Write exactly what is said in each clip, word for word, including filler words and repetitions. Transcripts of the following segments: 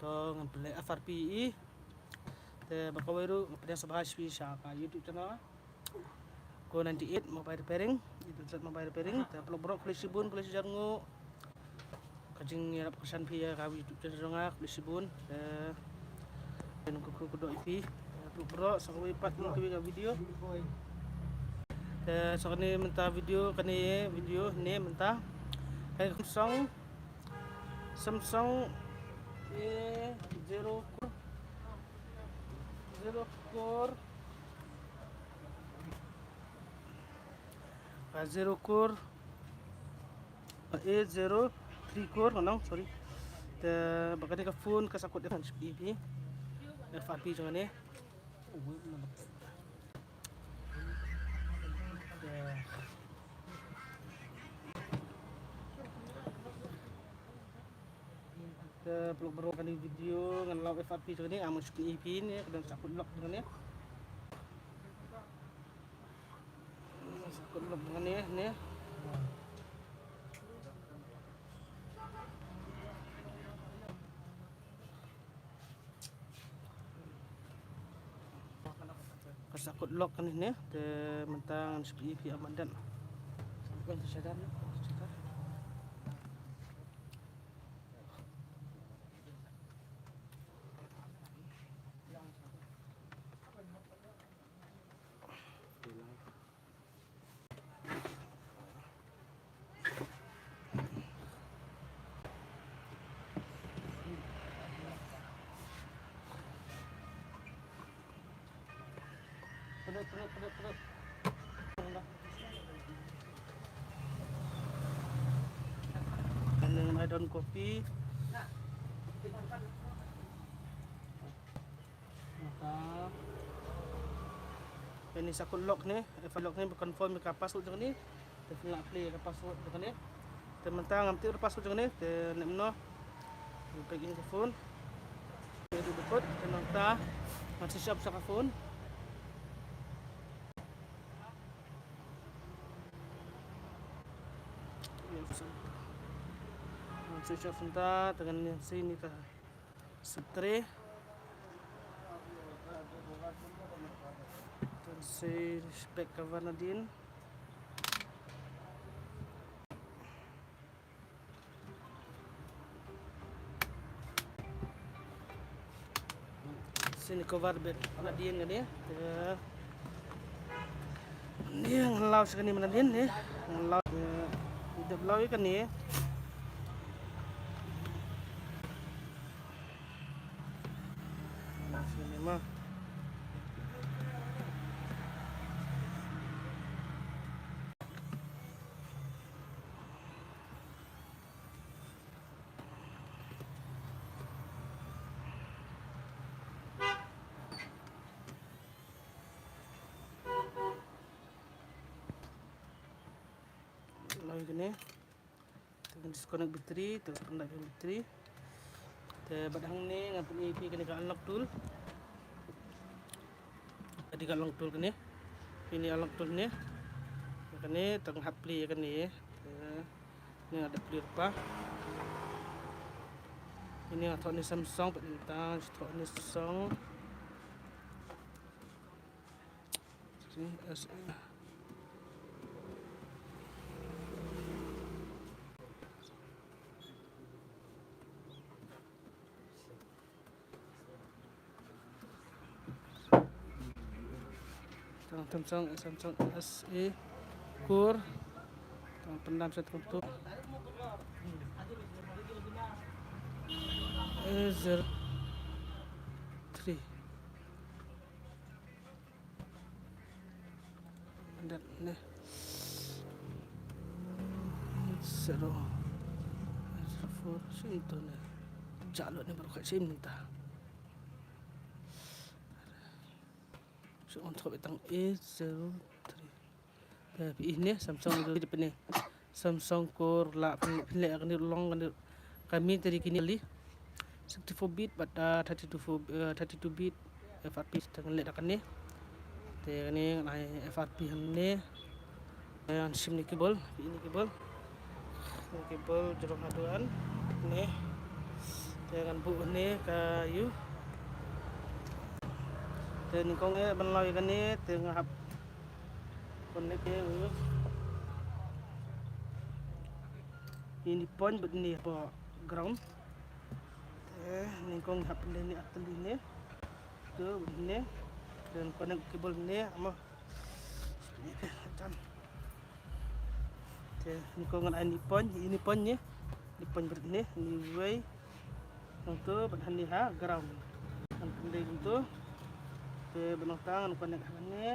Ngan pynleh F R P i. Te bad kawei ruh ngan pynleh sngewbha sha ka YouTube channel Ko ninety-eight Mobile Repairing, eight hundred Mobile Repairing. Te paralok baroh khublei shibun, khublei shihajar nguh. Ka jingïarap kyrshan phi ïa ka YouTube channel jong nga, khublei shibun. Te ngan kyrkhu kyrdoh ïa phi. Te paralok baroh sa kawei pat kawei ka video. Te sa kane mynta video, kane video ne mynta. Ka Samsung, Samsung A zero core, zero core, ah, zero core, ah, A zero three core, no, sorry. Te bad kane ka phone ka sa kut F R P, F R P jong kane. Te paralok baroh, kane video ngan law F R P jong kane, ah, must be F R P ne, ka don sa kut lock jong kane. Sa kut lock jong kane ne. Ka sa kut lock kane ne, te mynta ngan shu pyni phi ïa madan. Ano yung I don't copy? Mata. Ini sa kut lock ne, eh, lock ne confirm ka password jong ne. Te phin lah plie ka password jong ne. Te mynta ngam tip ka password jong ne. Te ne mno. Back in ka phone. Te du dukut. Te mynta ngan switch off sa ka phone. Ngan switch off mynta. Te ngan sini ka Sentry. Sentry, respect cover nadien. Sini cover bad nadien kane. Ya. Ni ngan law sha kane mynta din ni. Ngan law, eh, dep law ïa kane. Sini ma. Law ïa kane. Te ngan disconnect battery, te ngan pyndap ïa ka battery. Te bad hangne ngan pyni ïa phi kane ka unlock tool. Kane ka unlock tool kane. Kane unlock tool ne. Kane te ngan hap plie ïa kane. Te ne nga da plie lypa. Kane nga thoh ne Samsung, pat ngan thoh ne Samsung. Sini, S A. Tang Samsung, Samsung S A core. Tang pyndam sa tang tu. A zero three. Dat ne. Zero. Zero four. Sini tu ne. Jalo ne baru kat sini ta. So on top itang A zero three. Phi ïohi ne Samsung tu di pene. Samsung core la pynleh kane long kane kami tadi kini li sixty-four bit bad, uh, thirty-two four, uh, thirty-two bit F R P te ngan leh da kane. Te kane ngan ai F R P hangne. Te ngan shim ne cable, phi ïohi ne cable. Ne cable jrong haduh an ne. Te ngan buh ne ka yu. Te nyngkong eh ban law ïa kane te nga hap connect ïa u. Ini point bad ni hapoh ground. Te nyngkong hap ne ni atel ne. Tu ne. Te connect cable ne ama. Te nyngkong ngan ai ni point, ini point ne. Ni point bad ne, ni wei. Nangtu bad hani ha ground. Ngan pending tu. Te bad nangta ngan connect ha ne.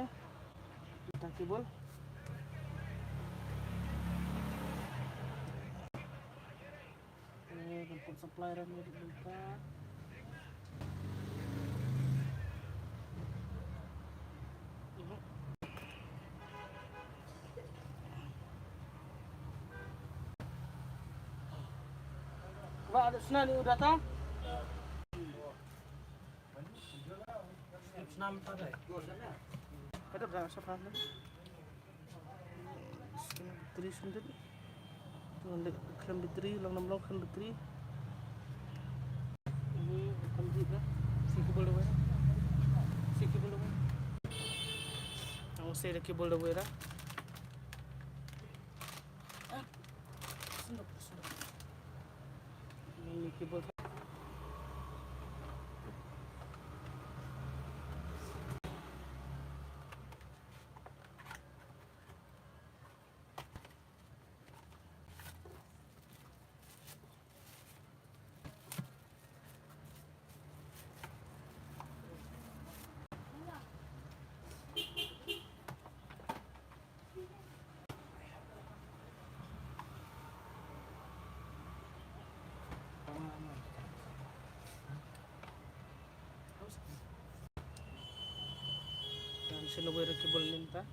Kita cable. Eh, kan put supply ram ni bynta. Ba ada sna ni u data. Sna pada. Pada berapa sapa ni? Battery sendiri. Tu ngan leh khlem battery, long nam long khlem battery. Ini kan di dah. Si cable dah. Si cable dah. Ang se da cable dah. Ah. Sendok, sendok. Ini cable. Shin wire cable mynta.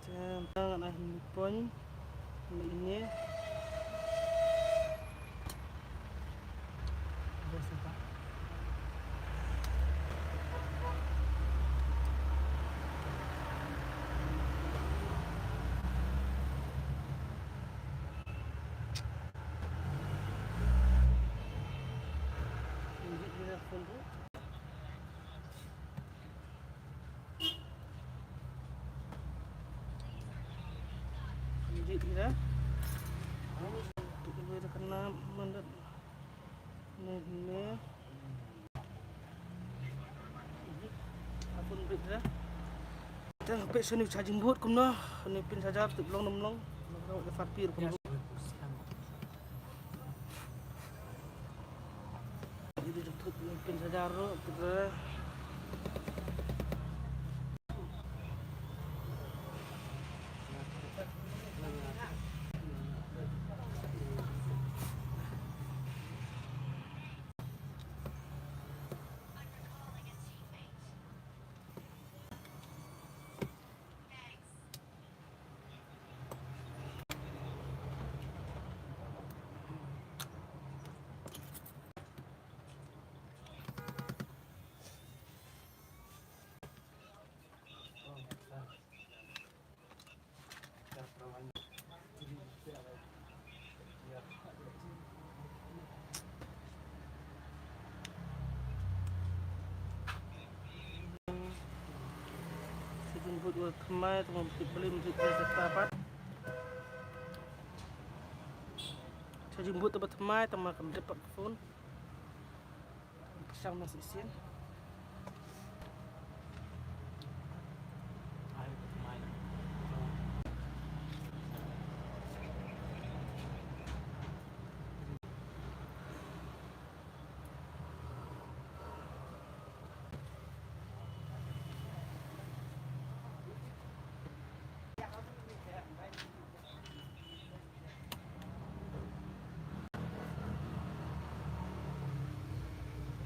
Te mynta ngan ai hynñiew point. Mynta ine. Bos mynta. Ngi ira phone ruh. Ngi ira. Ngi ira kena mendat. Ne ne. Apun bit ira. Te peit shane u charging board kumno, ne pin charger tip long nam long. Long F R P kumno. Ide jong thut ne pin charger ro, tip ira. Charging board ba thymmai, tang ba tip blim, tip blim, tip blim. Charging board ba thymmai, tang ba kam dep pat phone. Pyrshang na shisien.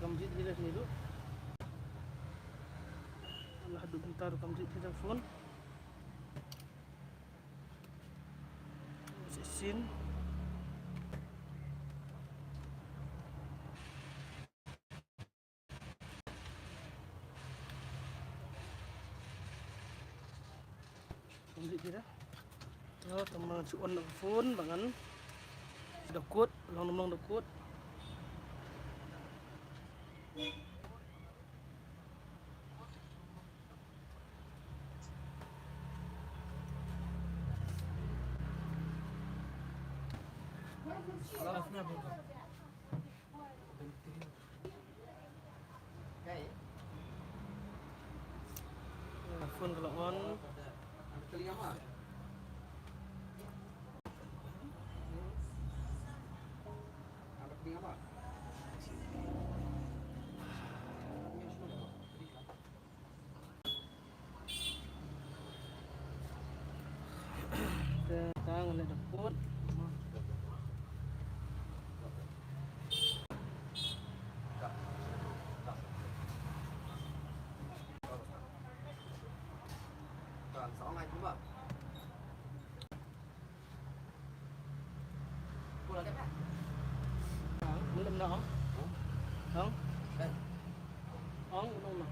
Kam jied hi la ni ruh. La haduh mynta ruh kam jied hi la phone. Shisien. Kam jied hi la. Tang ma ngan shu on ka phone ba ngan da kut, long long da kut. Phone ka la on. Te tang leh da kut. Ong, mun lam na ong. Ong. Ong, mun lam na.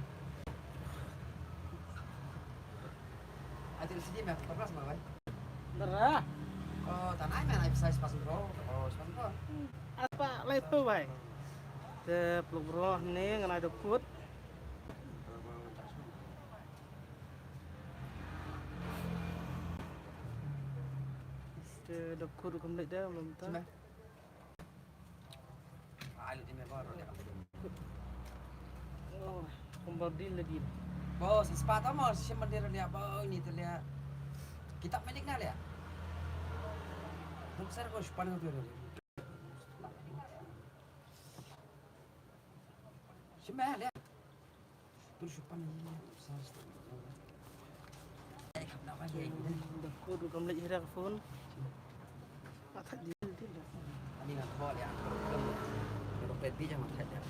Ai, tu sini meh, empat belas mah, bai. Dara. Oh, tanah meh, ai, size pas bro. Oh, pas bro. Apa lai tu, bai? Te peluk bro ni ngan ai da kut. Te da kut ruh kam leit da mynta. Sima. Ah, leit ine ba ruh dia. Oh, kumba deal lagi. Bos, ispat amo sima dia dia ba ini tu dia. Kita milik na dia. Dum sar ko span tu dia. Sima dia. Pur shupan ni, sar. Da kut ruh kam leit hi ra ka phone. Atat di di da. Ani nga thok ïa. Nga pet di jang atat ïa.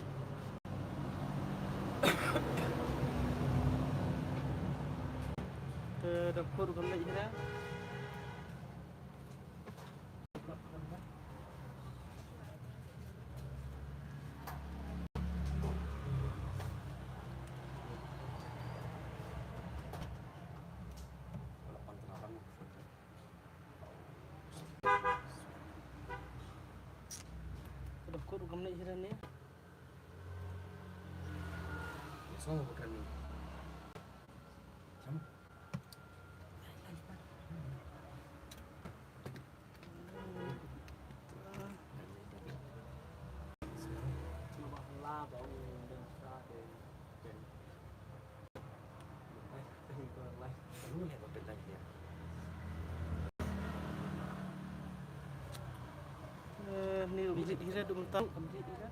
Te da kut ruh kam leit hi ra. Ka dap kut ruh kam leit hi ra ne. Song ko kani. Sama. Eh, ni ruh mjit hira dum tau, kam mjit hira.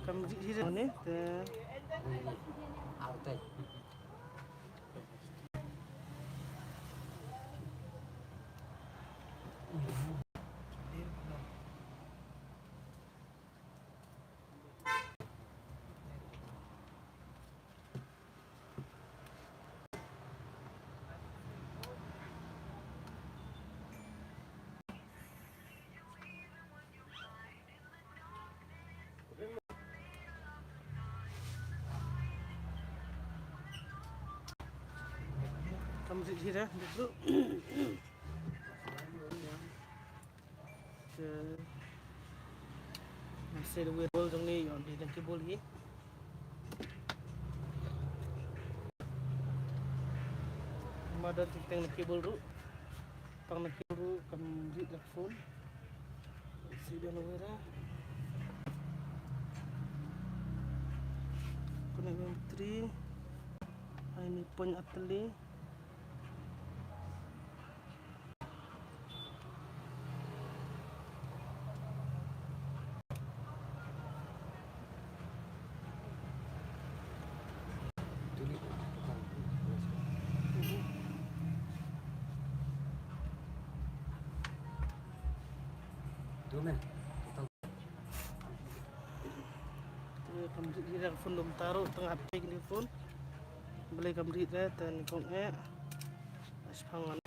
Kam mjit hira ni, te. Artai. Kam rit hi ra, duk duk. Te, ngan sei da wei cable jong ngi, ïoh dei tang cable hi. Mother teng teng na cable ruh. Tang na cable ruh kam rit la phone. Sei da wei ra. Connect battery. Ai ni pon atli. Te kam rit hi ra ka phone dum taro tang hap pek ni phone. Balei kam rit ra te nyngkong eh. Ashpang man.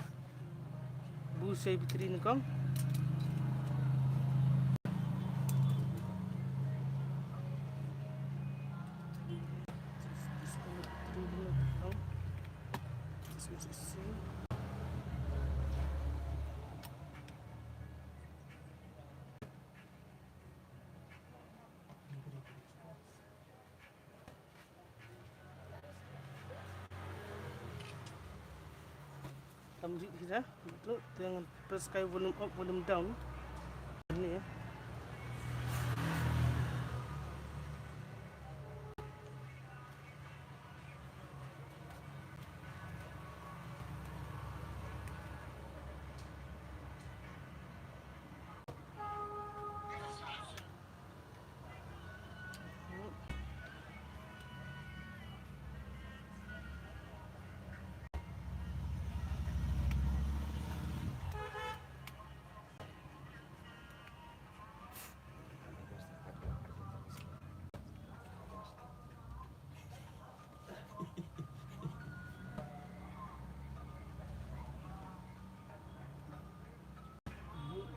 Bu sei battery nyngkong. Battery nyngkong. Kam rit kita, betul. Jangan press kai volume up, volume down. Ini ya.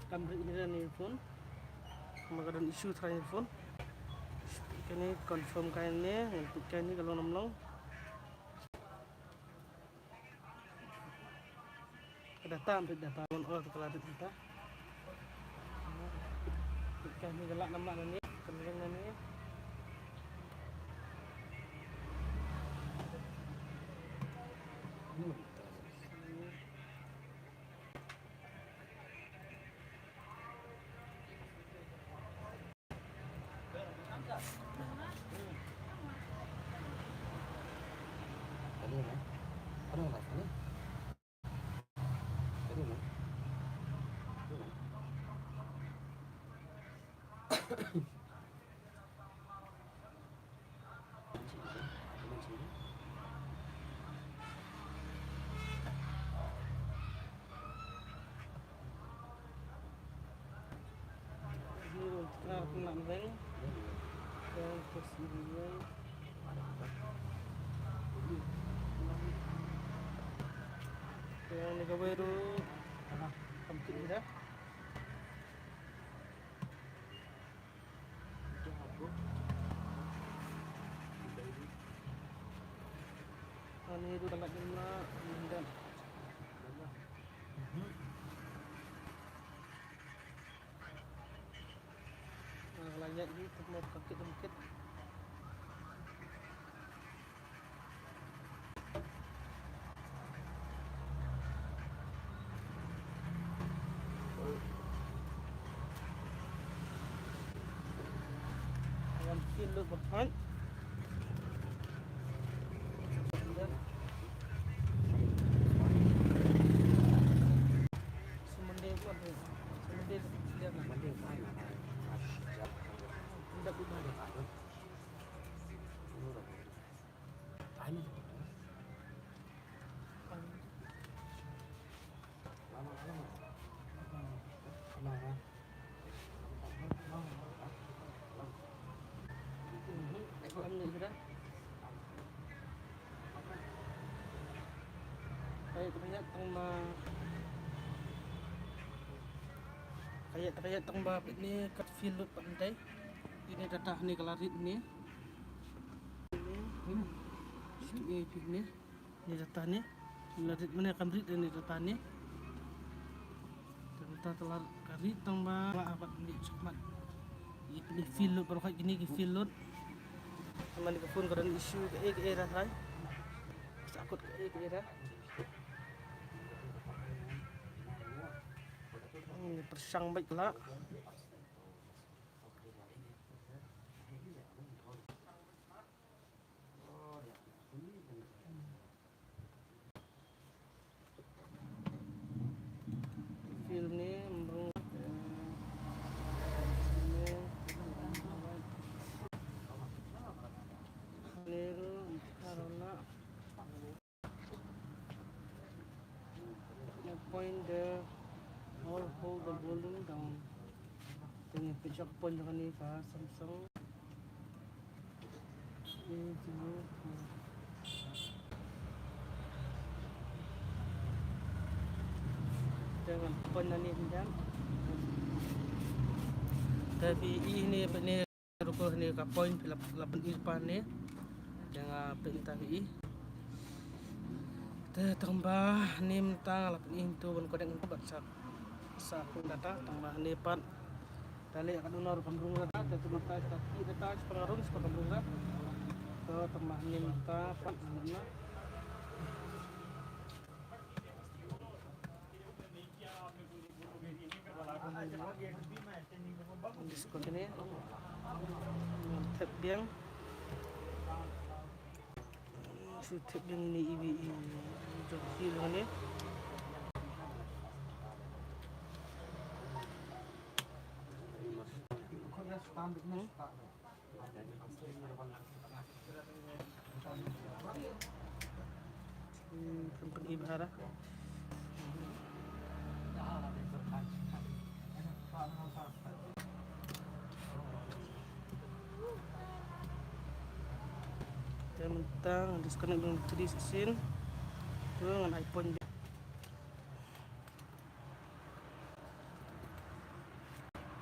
Kam rit hi ïa kane phone. Ka don issue trai phone. Kane confirm kane, ngan peit kane ka long nam long. Ka data, peit data, on off ka la rit data. Peit kane ka lah nam lah nane, ka ring nane. Yang ni kawai tu, aha, kam kit kita. Ani tu tak nak kena, minta. Ah, la ïaid hi, tang ma ka kit, ka kit. Wan fill load ba hot. Sa Monday ko, Monday ko. Monday ko, Monday ko. Dak di mana? Ka ïaid, ka ïaid tang ba, ka ïaid, ka ïaid tang ba peit ne kat fill load pat ntai. Ine data ne ka la rit ne. Ine, ine, ine. Ni data ni, la rit mane kam rit ni data ni. Data telah ka rit tang ba, ba abat ni chakmat. Ni fill load baroh kini ki fill load. Mane ka phone ka don issue ka e ka e ra hai. Sakut ka e ka e ra. Ni persang baik lah. Fill ne, mrung. Nero, Corona. No point there. All hold the volume down. Then you put your point on it, uh, Samsung. Te ngan pyn na ni hynjan. Te phi i ne pyn ne ruko ne ka point phi la, la pyn i pa ne. Te nga pyn ta phi i. Te tang ba ne mynta la pyn i to ban connect to bad sa, sa ku data tang ba ne pat. Dale ka duna rukom rung rata, te tu mata sta ki data spang rung spang rung rata. To tang ba ne mynta pat na. Disconnect ne. Thep biang. Shu thep biang ine i, i, i jong ki long ne. Hmm? Hmm, pyn, pyn-i bha. Te mynta ngan disconnect battery shisien. Te ngan ai point.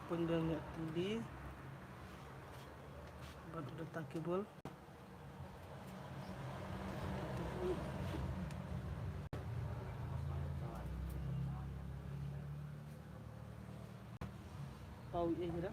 Point biang ïa u T V bad u data cable. Pau ïa ira.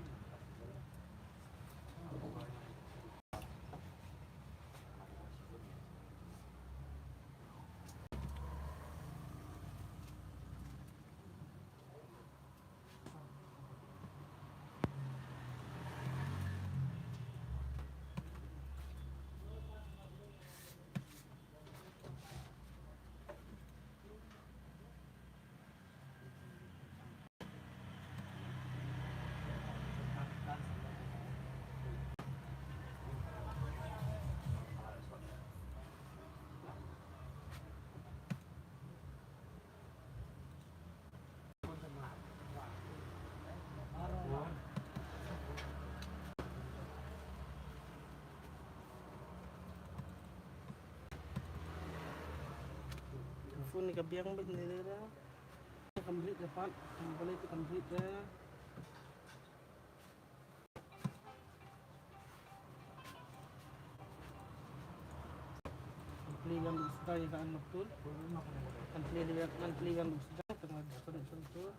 Phone ka biang bad ni le da. Complete da pat. Complete, complete da. Kan plie ngan bad u sdang ïa ka unlock tool. Kan plie ngan, kan plie ngan bad u sdang, tang disconnect tool.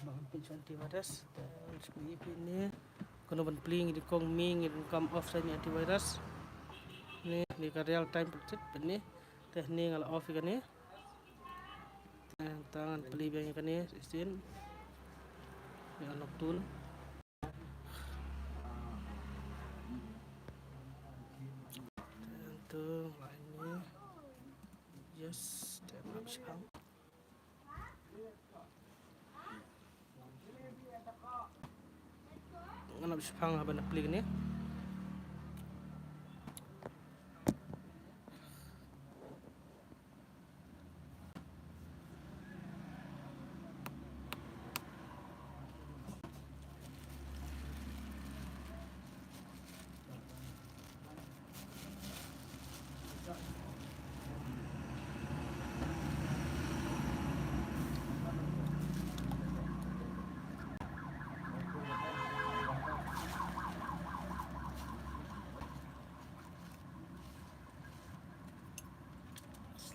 Ba kan pynshah antivirus. Te shu ïa phi ne. Kano ban plie ngi dei kong mi ngi dei kam off sa ni antivirus. Ne, ne ka real time protect ne. Te ne nga la off ïa kane. Te tang ngan plie biang ïa kane shisien. Ïa unlock tool. Te line ni. Yes, te ngan ap shiphang. Ngan ap shiphang haba na plie kane.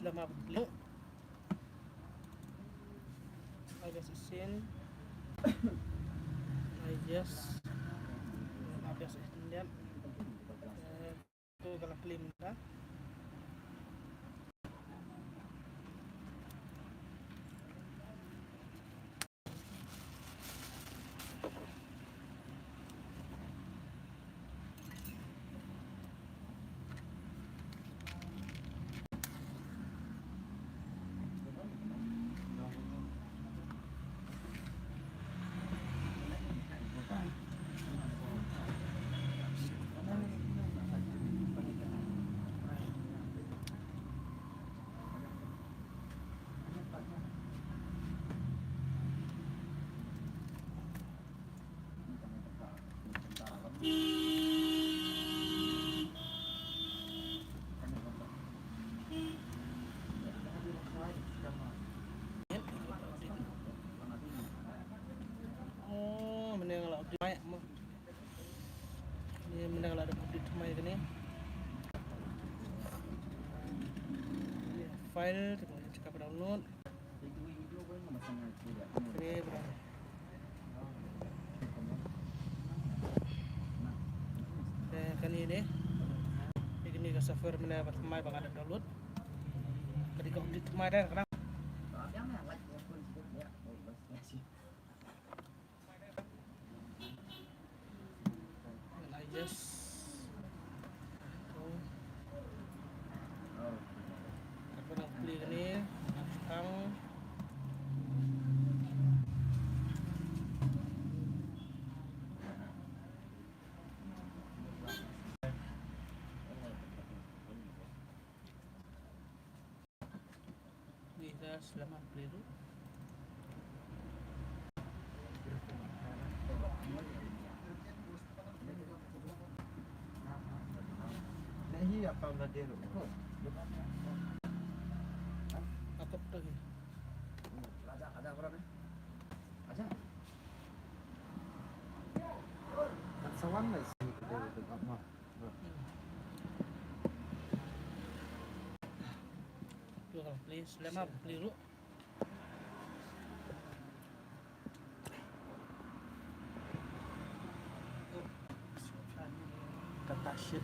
Selamat bertemu. Ada sesen. Yes. Ada sesen. Eh, tu kalau film dah. Oh, mynne nga la update. Ni mynne nga la dep update thymmai kane. File, te nga check up download. Kane bra. Te kane ne. Te kane ka software mynne ba thymmai ba nga dep download. Ka dei ka update thymmai te kane. Ïa, ïa, ïa. Selamat beli ruh. Nahi apa mladir. Takut tu. Aja, ada orang ni. Aja. Tak sawan lah sini kedai tu, Mak. Tu kalau beli selama beli ruh. Kata shit.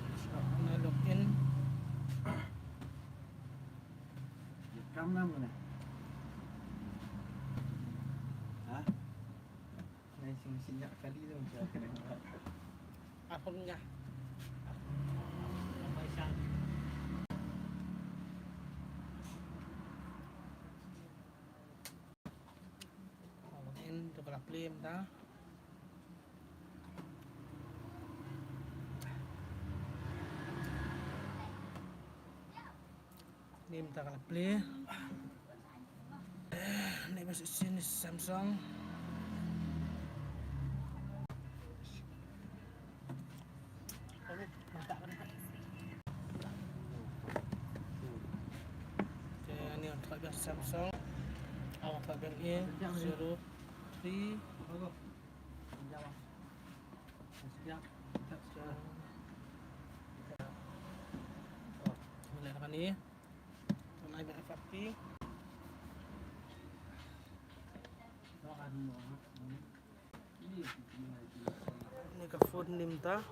Na login. Kam nam ne? Ha? Ngai sing sing yak kali tu macam kena. Apa punya? Login, to ka la plie mynta. Ni mynta ka la plie. Ni ba shisien ni Samsung. Te ani nga thoh biang Samsung. Nga thoh biang A zero three. Leh kane. Nai ba F F P. Ni ka phone ni mynta.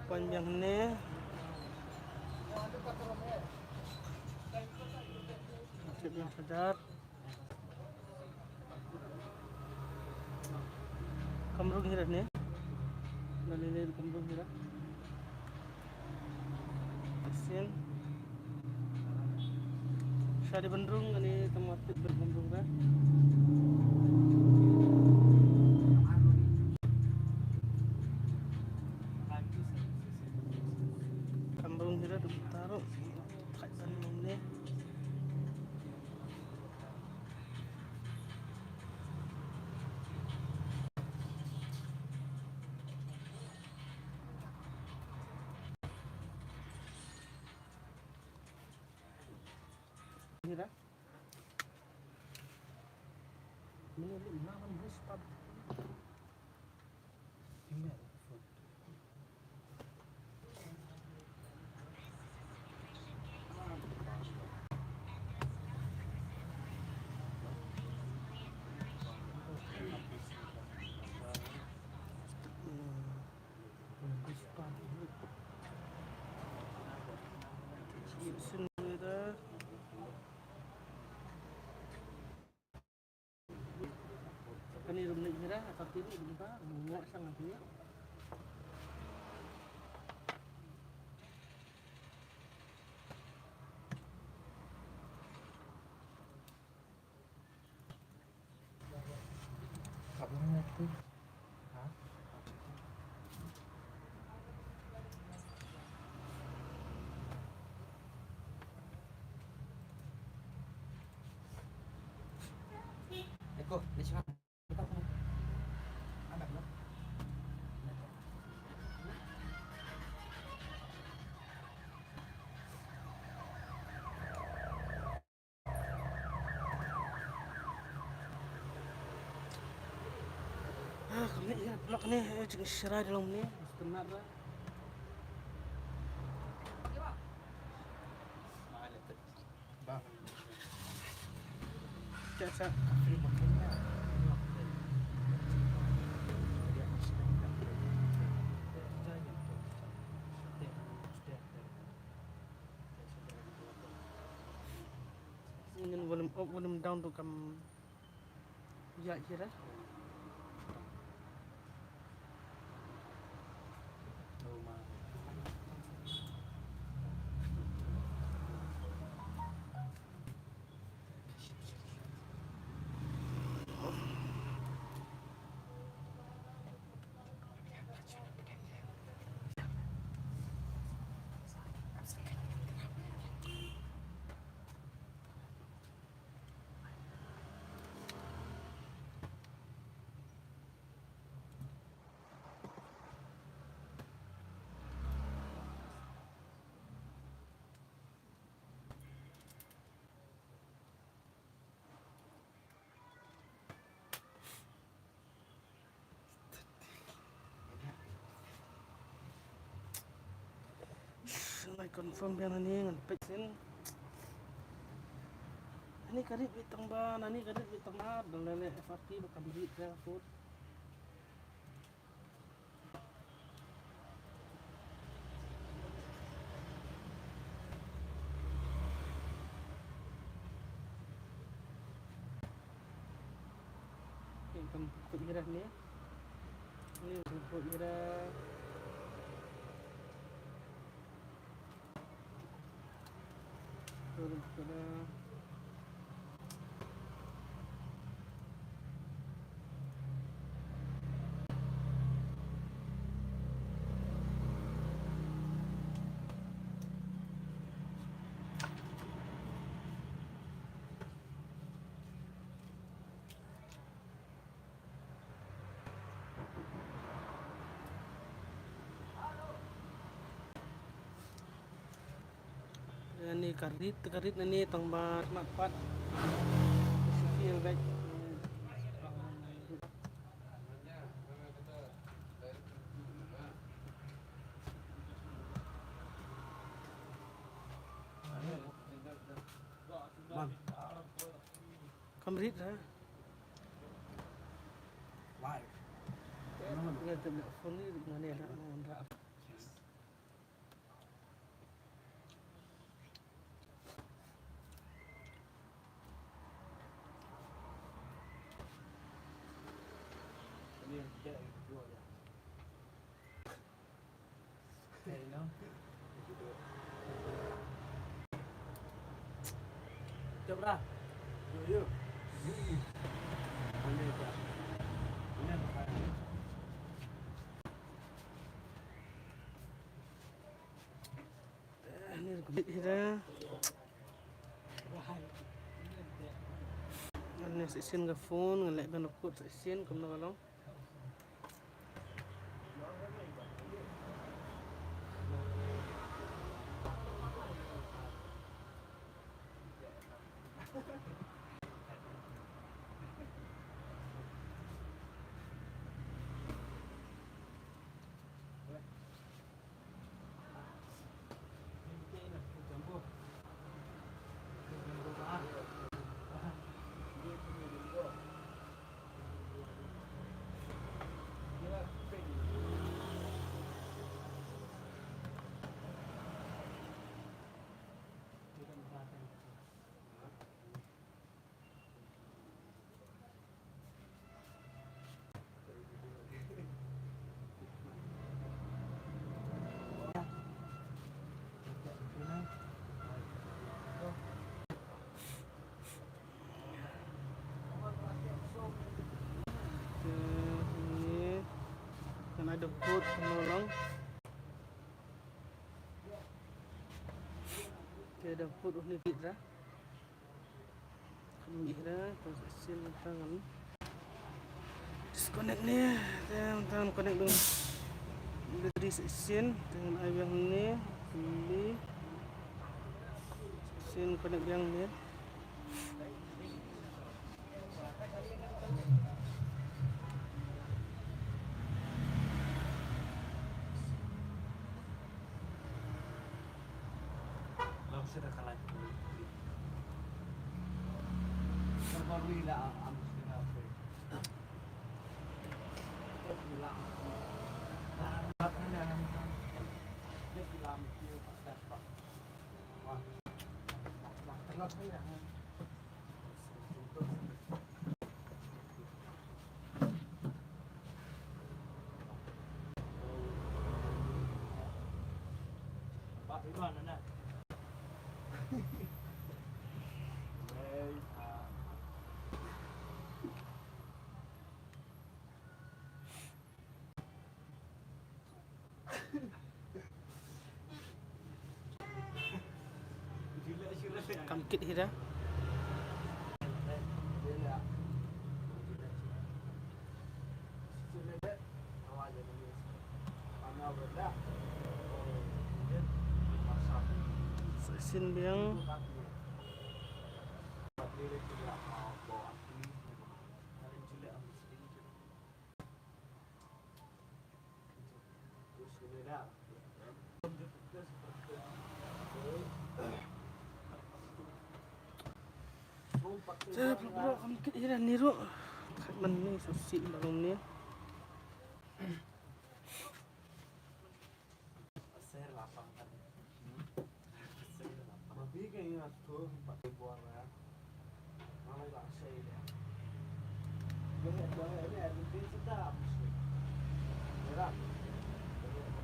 Pan biang ne. Nasib yang sadar. Kam rung hi ra ne. Lale le kam rung hi ra. Action. Shadi ban rung ani tama tip ban kam rung ra. Kam rung hi ra tu taro. Thai ban rung ne. Mira. Mira, mira, mira, mira. Kane rum leit hira, ka tini bumpa, ngok sang ati. Kabung ati. Ha? Eko, ni siapa? Ah, kane ïa, block ne, eh, jing shrai da long ne, mesti kena ra. Ba. Cak, cak. Ngin volume up, volume down tu kam ïa kira. Ai confirm biang nani ngan peit sien. Nani ka rit beit tang ba, nani ka rit beit tang ba, dang leh F R P ba kam rit ka food. Ni kan food ira ni. Ni kan food ira. Ani ka rit, ka rit ani tang ba mat pat. Sipil bek. Man. Kam rit ra. Live. Ngan tep phone ni, ngan ni ra, ngan ra. Ni rukom ira. Ani sa shisien ka phone, ngan leh ban record sa shisien kumno ka long. Kan ada food penolong. Tiada food ni kita. Kan ira, kan sa shisien mynta ngan disconnect ni, te mynta ngan connect dong. Battery sa shisien, te ngan ai biang ni, ni. Sa shisien connect biang ni. Kam kit hi da. Sa shisien biang. Te bro, bro, kam kit ira ni ro. Khat man ni, so si ba long ni. Ser lapang kan. Ser lapang. Mabi ka ina tu, pakai buang ya. Mana lah saya dia. Dia dia dia dia sedap. Berat.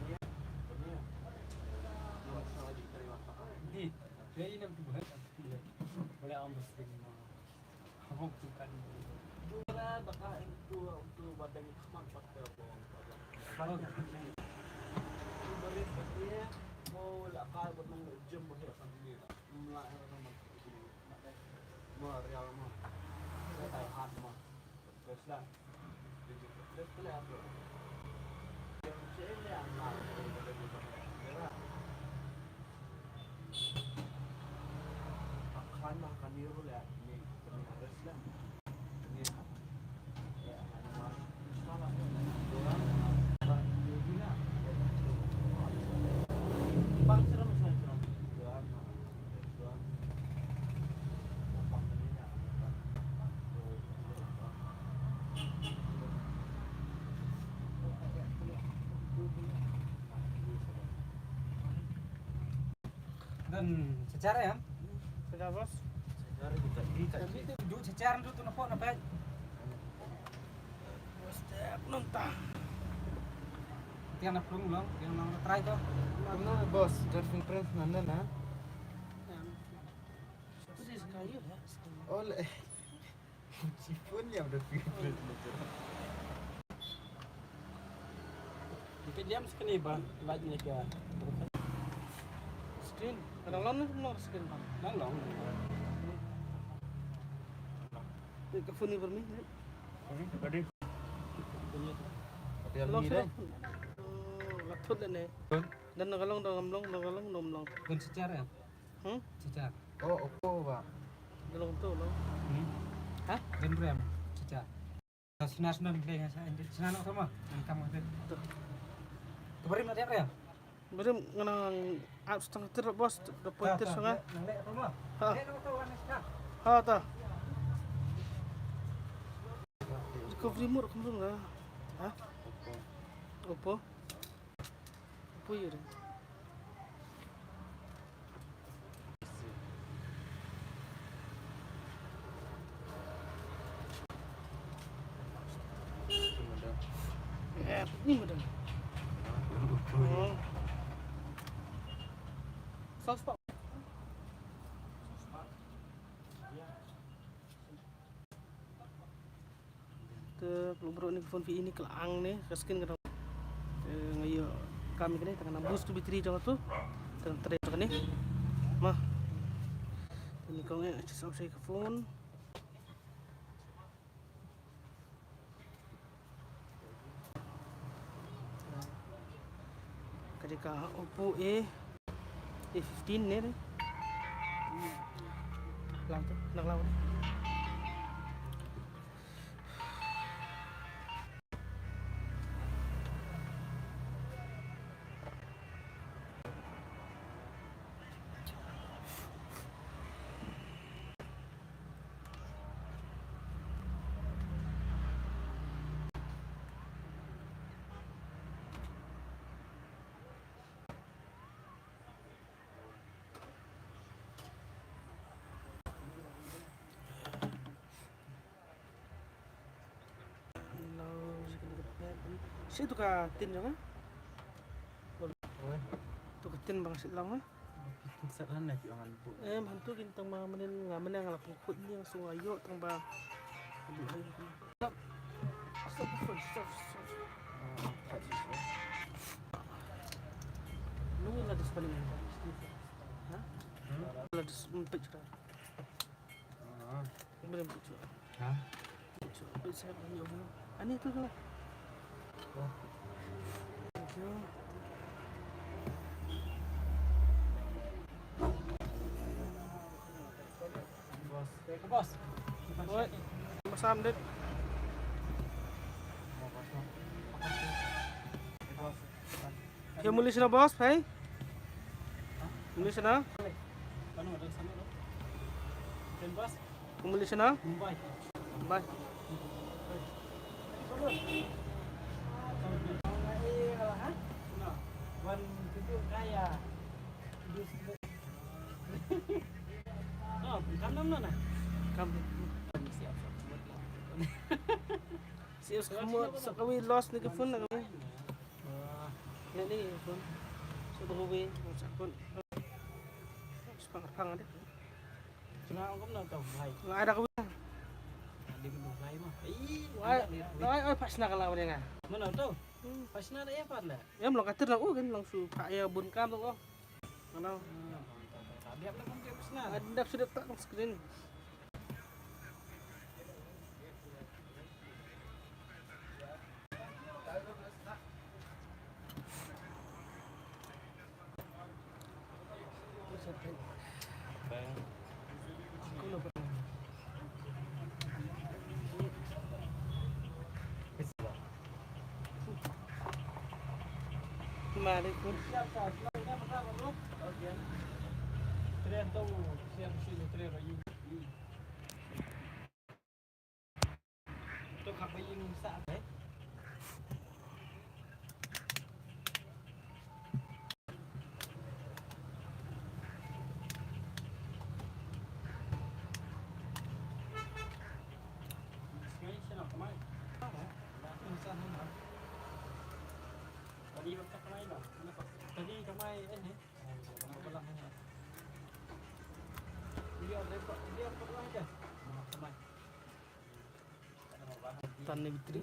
Dia dia dia. Dia salah diterima. Di, dia ini tu buat. Boleh ambil sedikit. Hok tu kan. Tu lah baka itu tu badan khmat pakai bong. Hok. Tu balik kat dia. Oh, la ka buat nang jam buat dia kan dia. Mula yang nama. Mo real mo. Dia tai hat mo. Terus lah. Dan secara ya? Secara, bos. Secara juga di. Duk secara tu tu nampak nampak. Step nonta. Tiang na prung long, tiang nang try to. Mana bos, driving prince nanda na? Em. Apa sih sekali ya? Oleh. Sipun ya udah pikir. Mungkin dia mesti kena ban, ban ni ke. Screen. Kadang long ni long screen bang. Long long. Te ka phone ni ber mi. Tadi. Long ni deh. Lathut ni. Dan nakalong dong amlong, nakalong dong amlong. Kun secara ya? Hmm? Secara. Oh, Oppo ba. Dalam tu lah. Hmm? Hah? Genrem, cica. Sina sina ni, sina nak sama. Engkam tu. Tu. Tu beri nak dia. Beri ngenang app setengah ter bos, dua poin ter sangat. Ha. Ha ta. Recovery mode kum dong lah. Ha? Oppo. Oppo ya. Eh, ni mudah. Oh. Sauce pak. Te pynlut bro, ni ka phone phi i ni ka la ang ne ka screen ka dang. Te nga ïoh kam kane, te nga nang boost battery jong tu. Te nga trei jong kane. Ma. Te ni kong eh, just ang ka phone. Ka dei ka Oppo A, A fifteen ne re. Lang tu, nang lang. Shi tu ka tin jong nga. Oi. Tu ka tin bang shi long eh. Sat han ne ki ong an bu. Eh, han tu kin tang ma menen nga menen nga la pun khut ni nga sung ayo tang ba. Stop, stop, stop, stop. Oh, tak sih. Nunggu lah di sepanjang. Ha? Hmm? Lah di sempit juga. Ah. Boleh bujuk. Ha? Bujuk. Bujuk saya punya. Ani tu lah. Oh. Thank you. Bos. Bos. Oi. Masam dit. Bos. Ke muli sna bos, hai? Muli sna? Kan bos. Malaysia na? Mumbai. Kam. Siap, sa kawei lost na ka phone na kawei. Ni ni phone. Sa kawei sa phone. Sa pang pang de. Nga ong kumno to, Blai? Nga ai da kawei. Nga dei kumno, Blai mo? Ai, ai, ai, phah shna ka la kawei nga. Mano to? Phah shna da ïa pat la. Ïa, mlong ka tyrna u kan, long shu phah ïa bun kam to. Mano? Dep la kum dep shna. Dep shu dep tak kum screen. Tan ni bitri.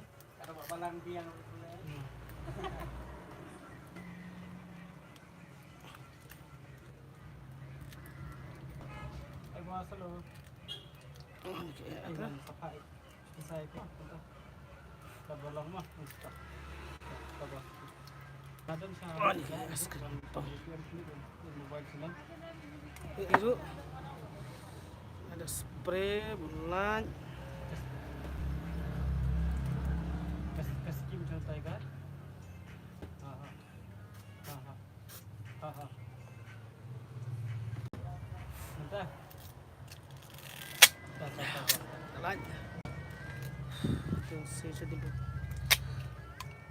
Ada spray, bulat. Kas, kas kim contoh kan? Ha ha. Ha ha. Ha ha. Entah. Light.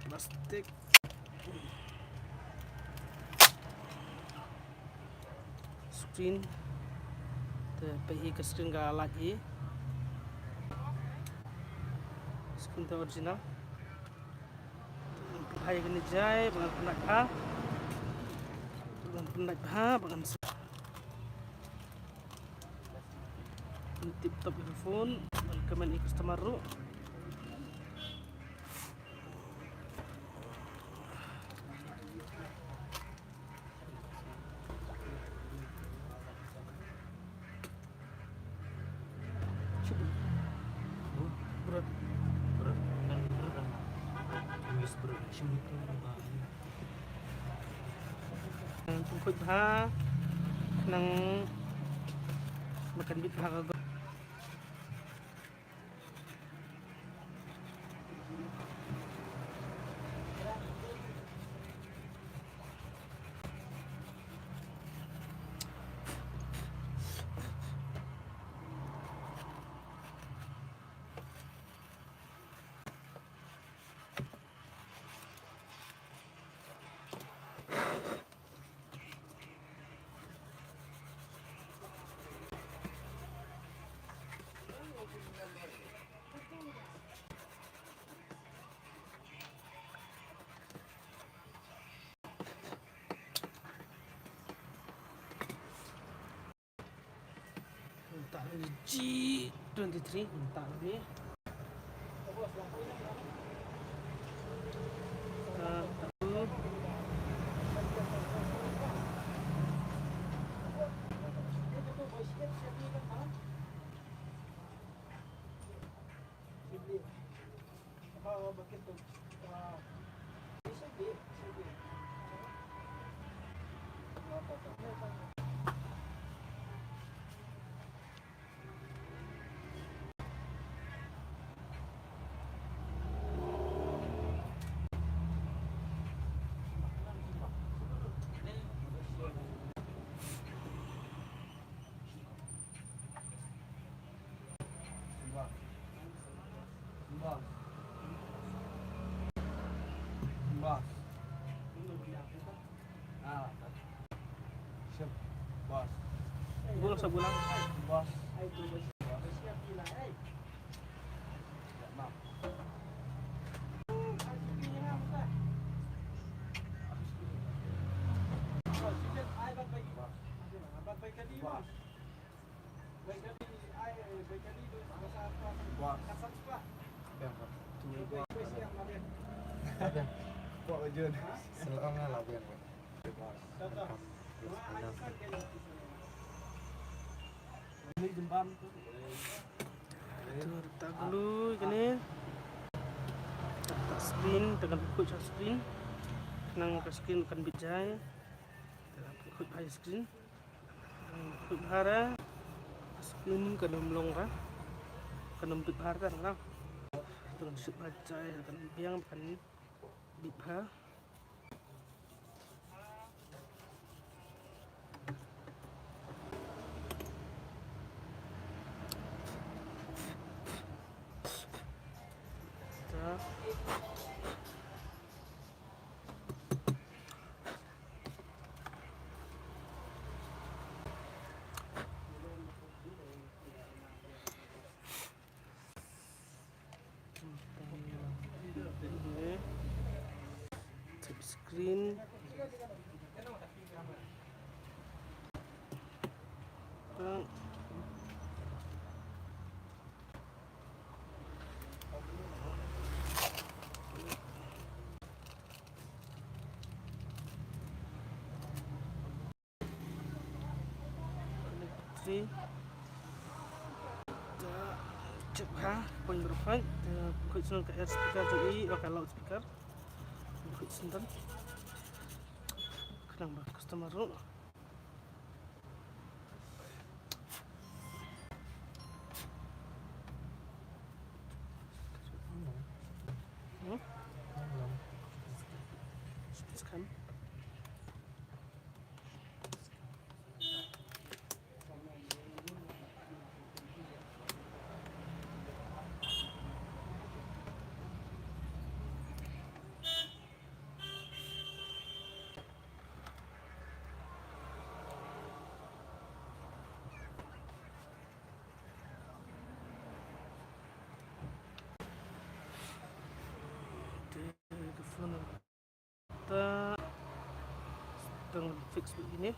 Plastik. Screen. Te peit hi ka screen ka light hi. Screen te original. Hai kani jai, ba ngan pyndait bha. Ba ngan pyndait bha, ba ngan su-, tip top ïa ka phone, ban comment ïa ka customer ruh. Pynkhot bha, nang makan bit bha ka. G twenty-three, Boss. Boss. Ah. Siap, boss. Boss, boss. Boss. Siap, bang. Boss. Ito, ta glue kane. Ta screen, ta kan khuid ha screen. Nang ka screen kan bit jai. Ta khuid ha screen. Bit bha re, screen kan ym long re, kan ym bit bha re, kan ym. Kan shit bha jai, kan biang, kan bit bha. Ta. Tip screen. Three. Ta check ha, point berkhot. Ta khot shen ka air speaker jong i, ka loud speaker. Khot shen tan. Khnang ba customer ruh. Hmm? Scan. Te ka phone ta tang fix bad ine.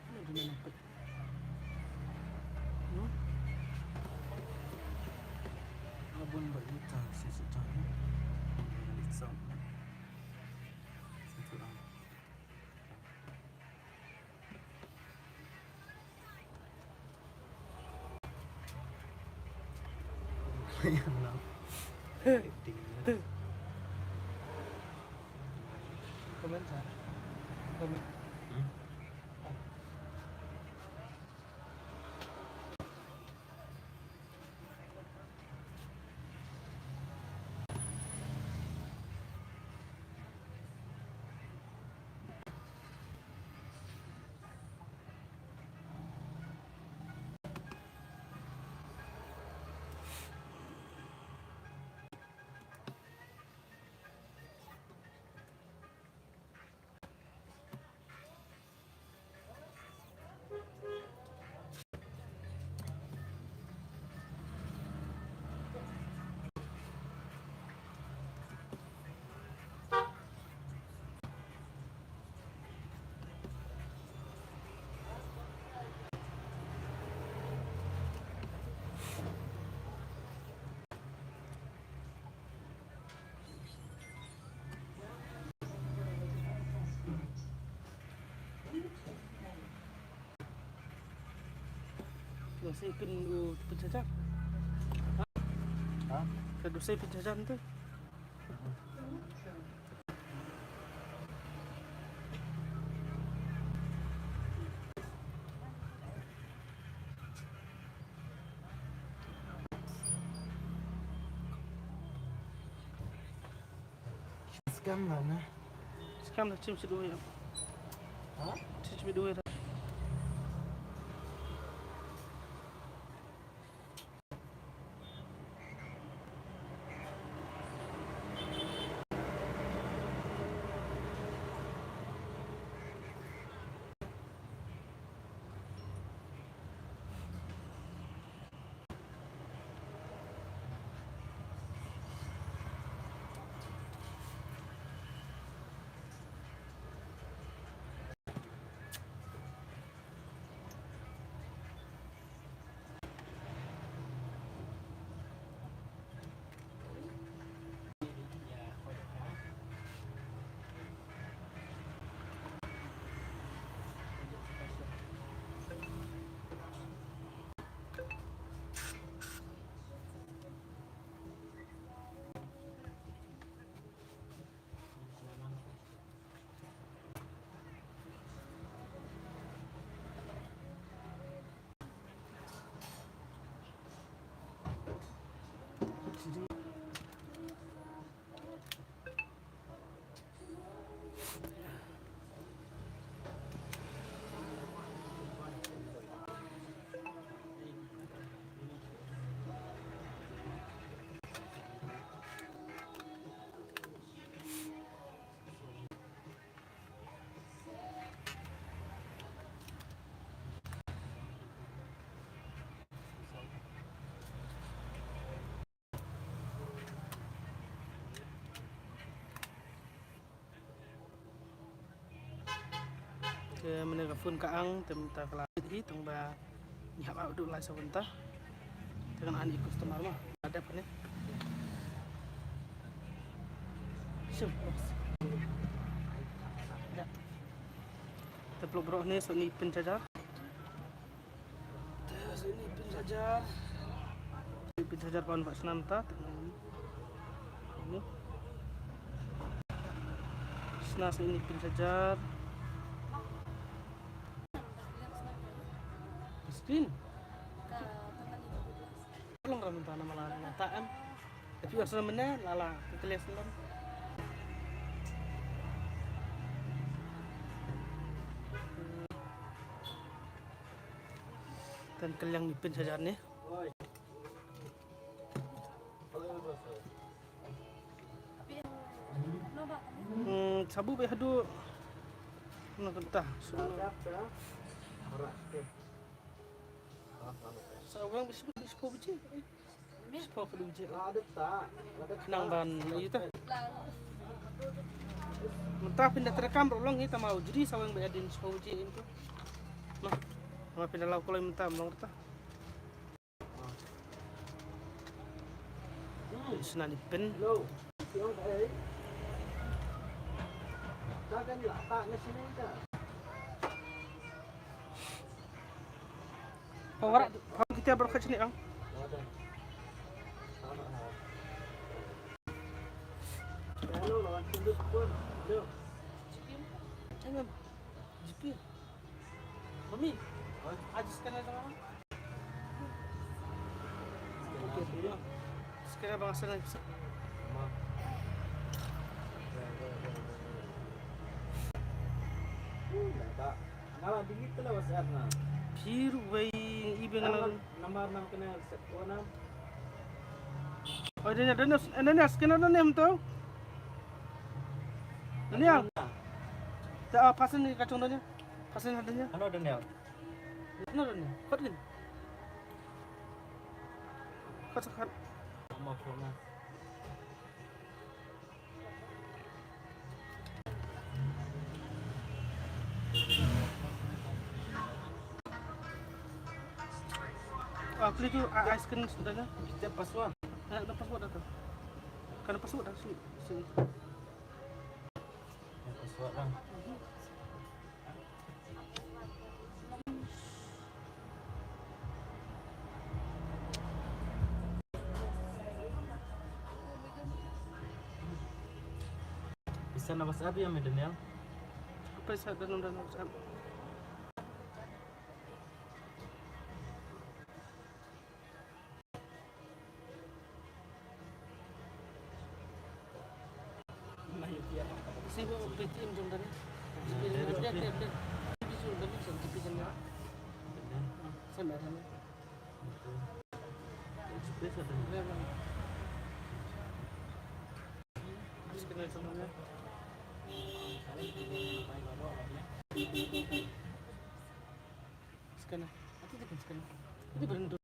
Ine duna nampat. Hmm? Abon bad ita shisha. Ita. Ita. Ka dusai pynjajan. Ha? Ka dusai pynjajan tu. Scam la na. Scam la, chim shi duwai. Ha? Chim shi duwai. Te mynne ka phone ka ang, te mynta ka la hi, tang ba ngi hap ap duh lai sa mynta. Te kan ani customer ma. Adep kane. Sim. Te phlok bro ne so ni pin charger. Te so ni pin charger. Pin charger pan pak snam ta. Ni. Sna so ni pin charger. Screen. Long ram ta na mala na ta em. Tapi asal mana lala keles long. Ten keliang ni pin charger ni. Hmm, sabu be hadu. Na kenta. Sa orang bisa bisa. Sepho ka dum je. Nang ban ïa ta. Mynta pynda terekam ruh long ïa ta ma u jri saweng ba ïa din sepho je ïa tu. Ma. Ma pynda lau koloi mynta long ta. Sna ni pin. Pawara, pawara kita berkat sini ang. Hello, lawan senduk pun. Hello. Jangan. G P. Mami. Aja scan aja, Mama. Scan aja, Mama. Phi ruh wei i beng. Namar nam kena sep ko nam. Oh, Daniel, Daniel, Daniel, scan Daniel tu. Daniel. Ta, ah, pasan ni kacung Daniel. Pasan Daniel. Ano Daniel? Ano Daniel? Kot gin. Kot sekat. Maaf, maaf. Ah, klik tu, ah, ice cream sebenarnya. Kita password. Eh, ada password dah tu. Kan ada password dah, sini, sini. Ada password dah. Pisa na WhatsApp ïa me Daniel. Pisa dalam dalam WhatsApp. Sibuk P T M jong tadi. Update, update, update. P T M jong tadi, sibuk P T M jong tadi. Sama ada. Terus ada. Terus kena sama. Scan. Ati dia pun scan. Ati belum tu.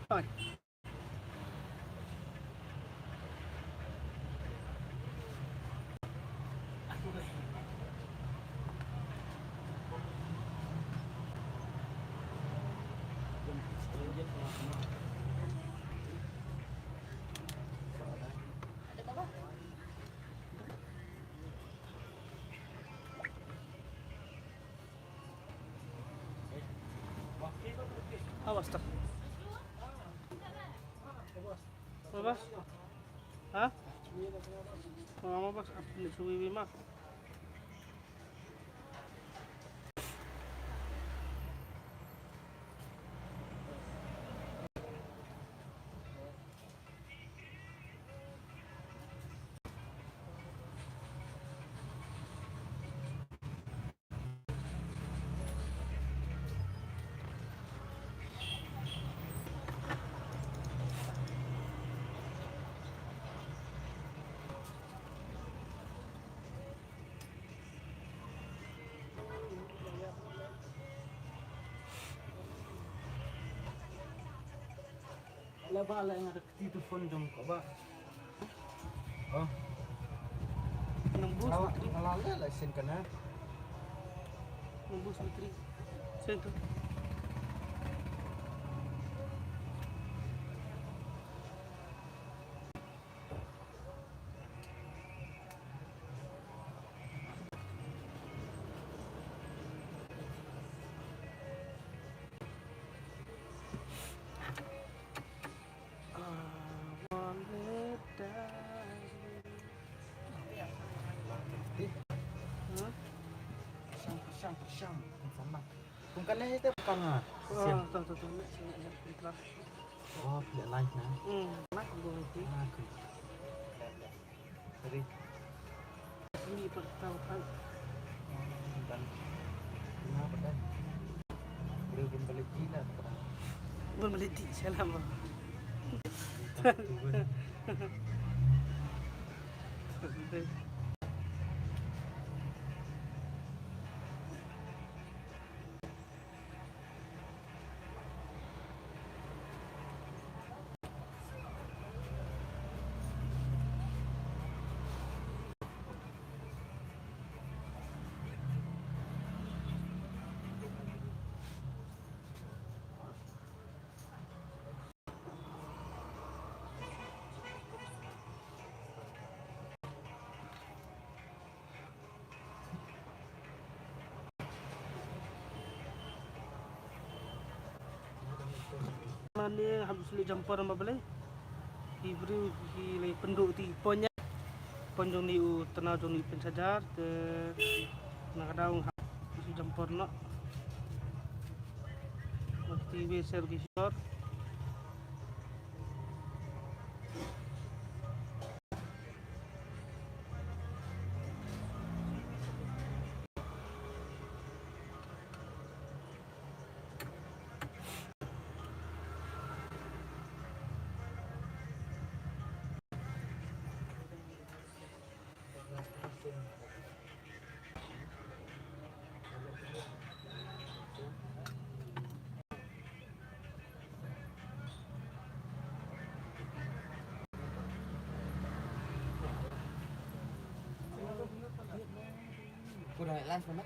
Hai. Awas tak. Awas. Ha? Awas. Apa ni suwi mah? Ba la nga da kti tu phone jong ko ba. Oh. Nang bus la, la la la sin kana. Nang bus battery. Sen tu. Kum kane te bukan ah. Siap. Oh, tu, tu, tu. Oh, pilihan lain nah. Hmm, lain gua nanti. Ah, oke. Sorry. Ini pertama kali. Dan kenapa dah? Boleh belum balik gila apa dah? Belum balik di salam. Mane hap sulu jumper ma balei. Ki briew ki lei pynduh ti pon ïa. Pon jong ni u tnat jong ni u pynchajar te na ka daw hap sulu jumper noh. Ti we ser ki shor. Kurang jelas mana?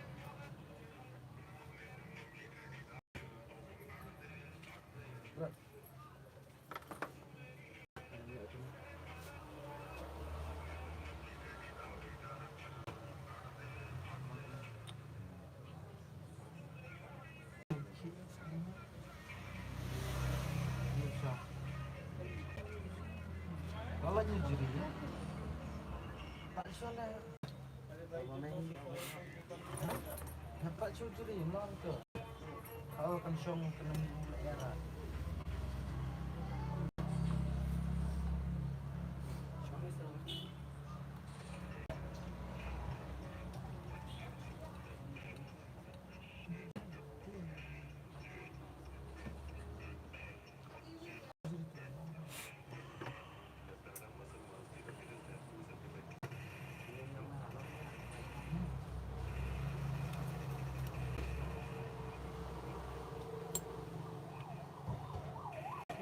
Kalau nyujuri ya. Tak salah. Nampak curi mlong tu. Kau kan shong kena mula era.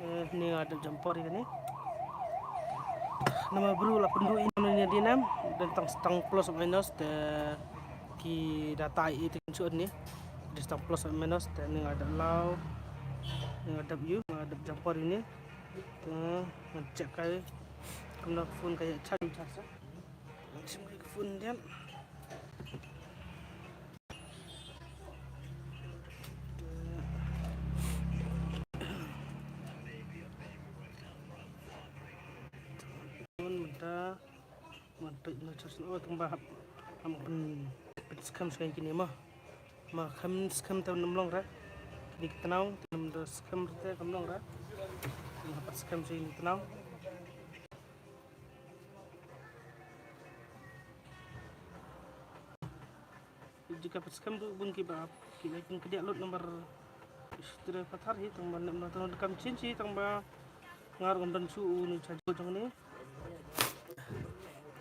Eh, ni nga dep jumper ïa kane. Namar bru la pynduh ïa kane ïa dinam, don tang stang plus minus te ki data i te kan shu ni. Dei tang plus minus te ni nga dep law. Ni nga dep ïa, nga dep jumper ïa ni. Te nga check kai. Kumno phone ka ïa charge, charge. Sim kai phone diam. Mynta mynta no charge no tang ba hap, hap pyn, pynskhem shuwa kine ma. Ma kham skhem te ym long re. Kine ki tnat te ym da skhem te kam long re. Kine hap pat skhem shuwa kine ki tnat. Jaka pat skhem ruh bun kiba ap, ki la kin kdiah lut namar shuh te pathar hi tang ba nem na tang kam chin chi tang ba nga ruh ngam don shuh u ni charger jong ni.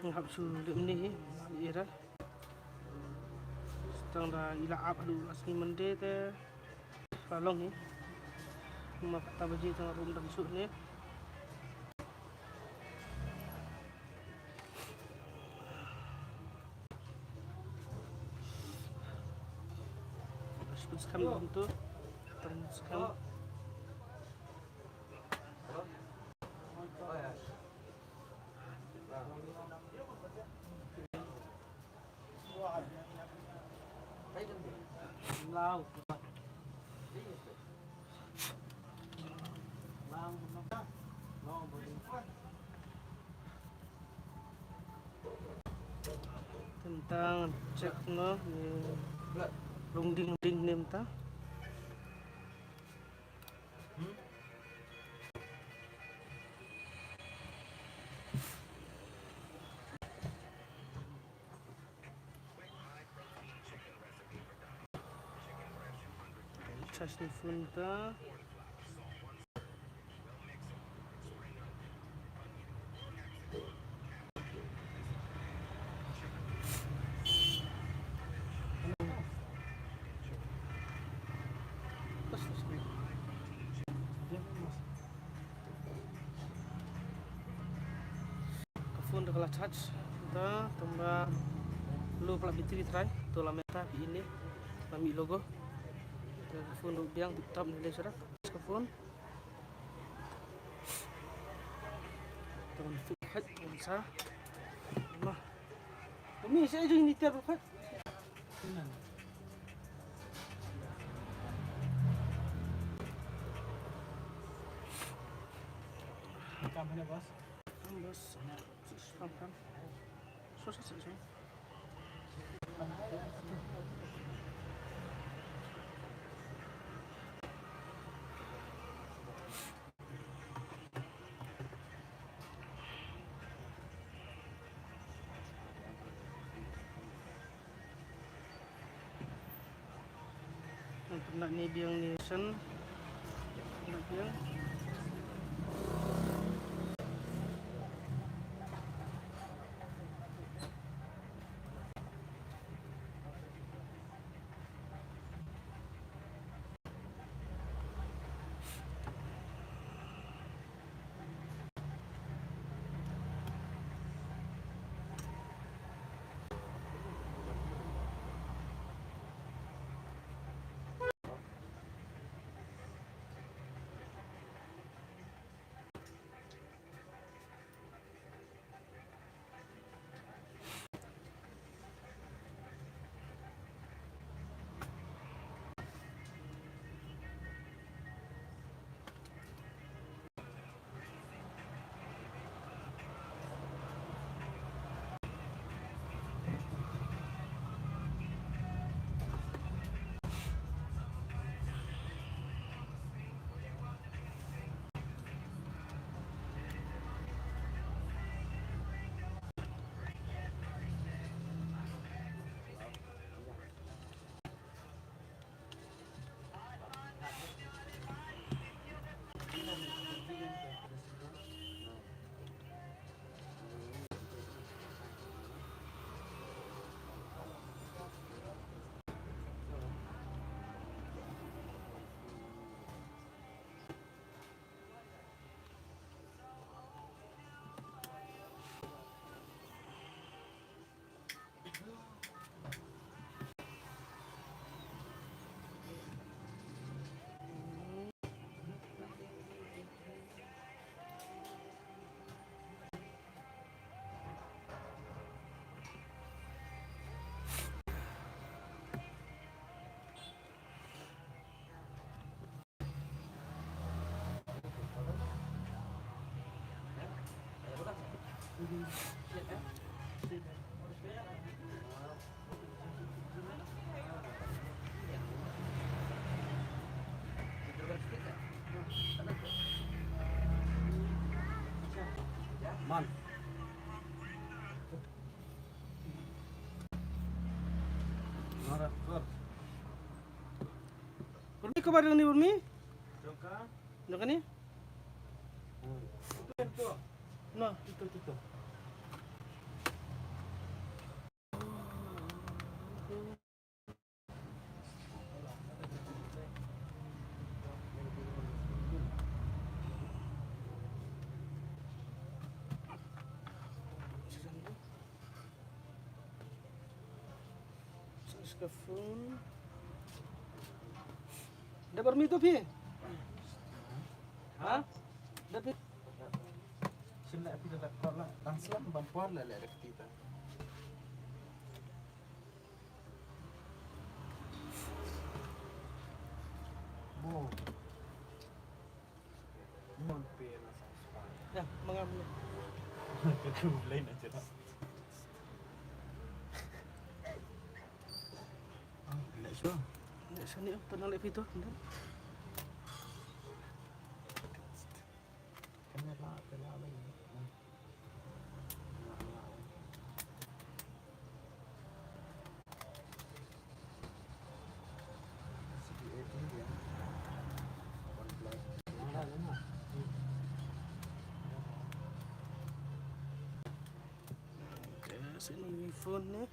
Nga hap shu leh ni hi era. Tang da i la ap haduh la sngi Monday te. Ka long hi. Ma kata baje tang ruh ngam don shuh ni. Skul skam dum tu. Skam. Tentang check no, ni rung ding ding ni mynta. Charge ni phone ta. Ka phone da ka la charge. Da tang ba low pla battery trai. To la mynta phi ine. La mih logo. Da ka phone ruh biang tip top ni le sura. Ka phone. Tang ba fit khat sa. Ma. Kami sa jing ni tiar khat. Kam hana, boss? Kam, boss. Kam, kam. So, so, so, so. Nang pynah ni biang ni sen. Pynah biang. Man. Mara, kor. Burmi, ko ba dang ni, Burmi? Jong ka? Jong kane? Hmm. Itu, itu. Nah, itu, itu. Charge ka phone. Bar mi tu phi. Ha? Dah phi. Sila phi dah kor lah. Tang slam bam por lah lek rekti ta. Bo. Mon pe na sa. Ya, mangam ni. Kita boleh nak cakap. Ah, nak sure. Nak sure ni, pernah lek phi tu. Kena lah, kena lah. Sini phone ni.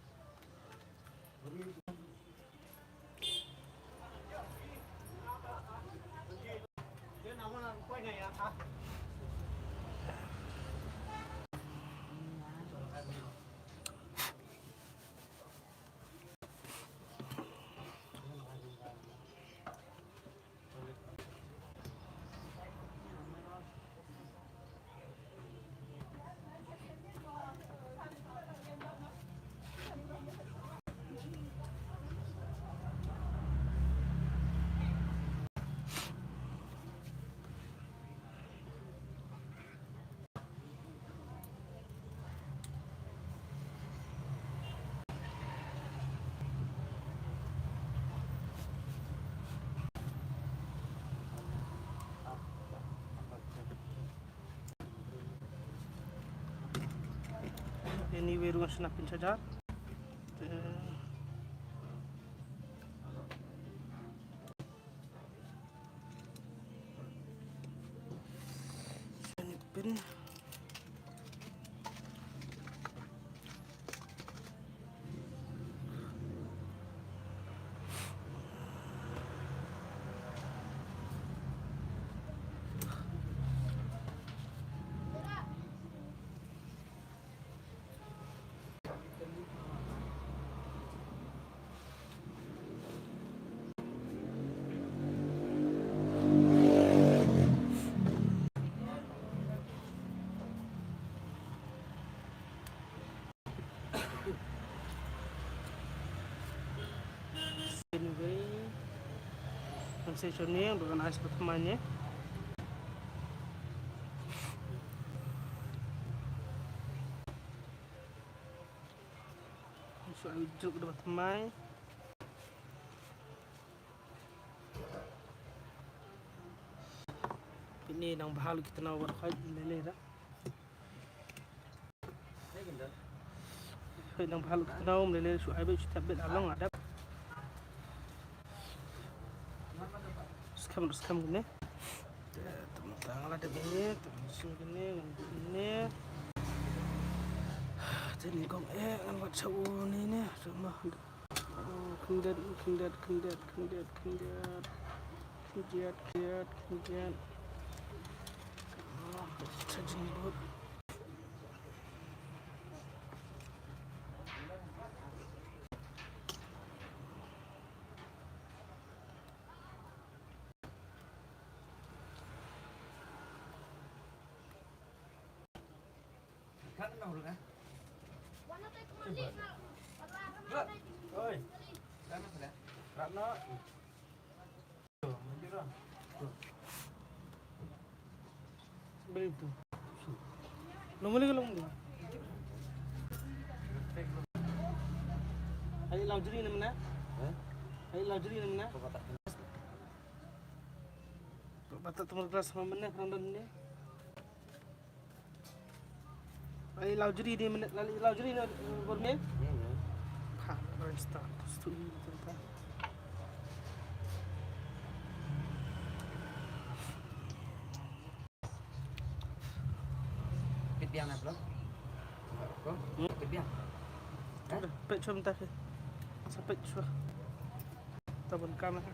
Anyway, ruang sna pin charger. Sna pin. Anyway, ngan sa shon ïa nga, ngan ai sa thymmai ïa. Ngan sa ai juk da thymmai. Pynne nang bha lut ki tnaw wat khoit lele da. Pynne nang bha lut ki tnaw lele shu ai bad shu tap bad along adap. Skhem skhem kine. Tang la dep kine, tang sim kine, kine. Te ni kong eh ngan wat sa u ni ne, sama. Khyndiat, khyndiat, khyndiat, khyndiat, khyndiat. Khyndiat, khyndiat, khyndiat. Charging board. Beli tu. Long beli ke long beli? Ai lau jri ne mena? Hah? Ai lau jri ne mena? Kau kata. Kau kata tempat kelas mana mena kerang dan ni? Ai lau jri di mena, ai lau jri ne, eh, Bormir? Hmm. Ha, Renstar. Stu ini tempat. Pit biang na bro. Ko? Hmm? Pit biang. Hah? Udah, pet shuwa mynta ke. Sa pet shuwa. Tabun kamera.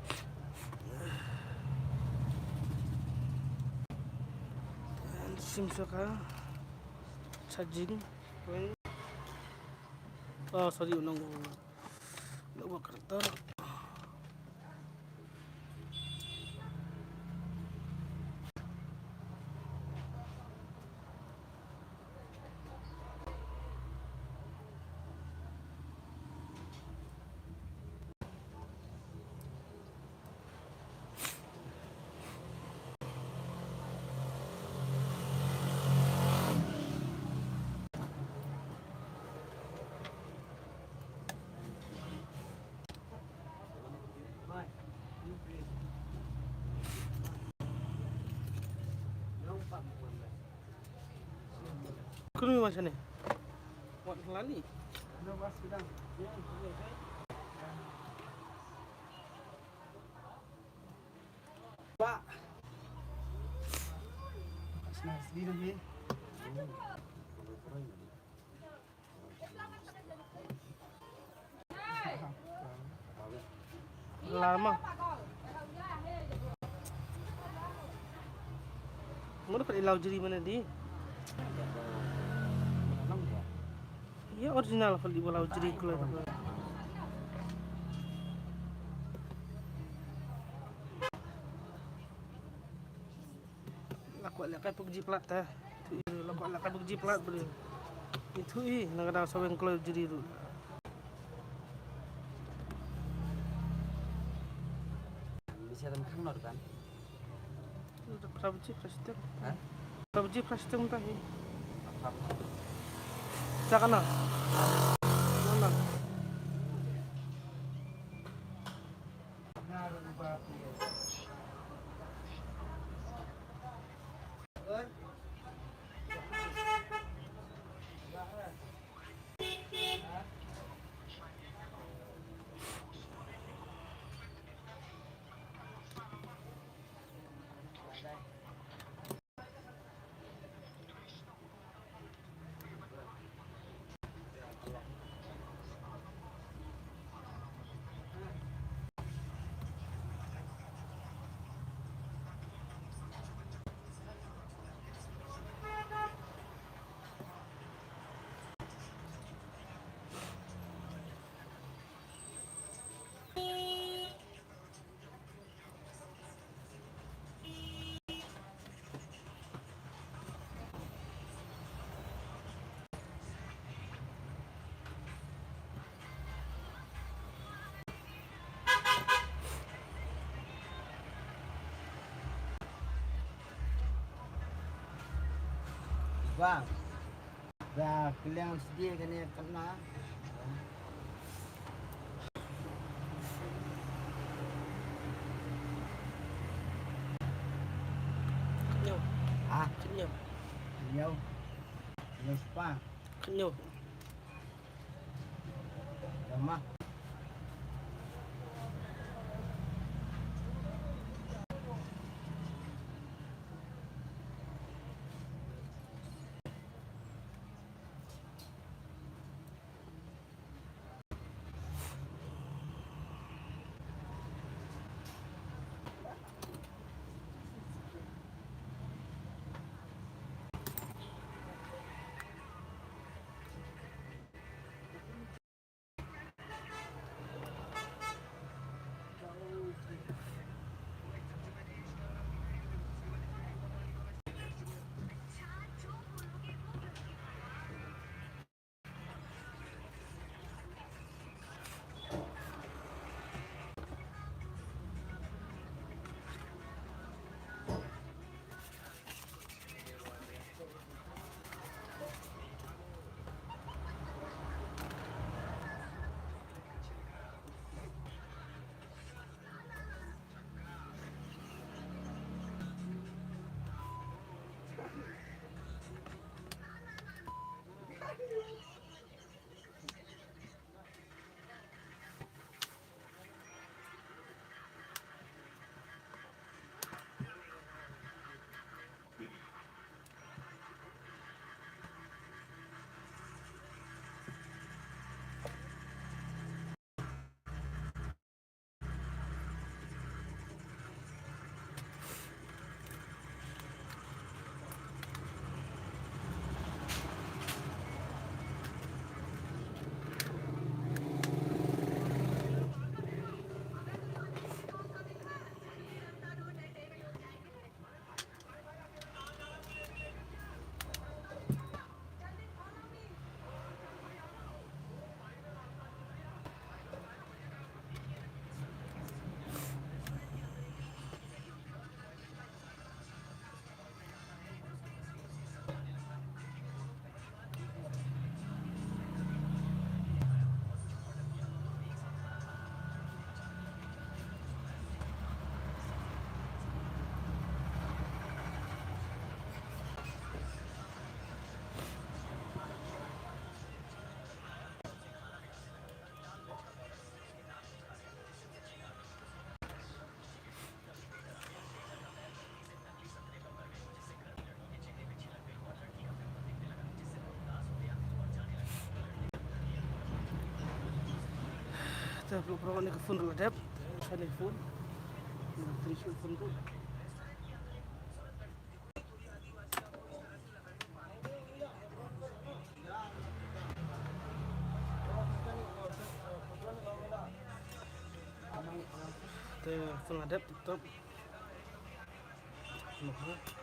Sim shuwa ka. Charging. Oh, sorry, unang. Nang buat kereta. Macam ni. Buat lali. Pak. Senang sedih dah ni. Lama. Mano ka i lawjri mano di? Ïa original ka i lawjri kula. La kwah lehkai pukji plat ta. Ithuh i, la kwah lehkai pukji plat beli. Ithuh i, na ka daw sa weng kloi jri ruh. Bisa tam khang no dukan. Prabji prastem. Ha? Prabji prastem ta hi. Apa? Sa kana? Mana? Bang. Da kylliang sdie kane katna. Khynñiew. Ha? Khynñiew. Khynñiew. Khynñiew spah. Khynñiew. Dah mah. Te pynlong pynlong ne ka phone la dep. Te ka ne phone. Te phone tu. Te phone la dep tip top. Noh ha.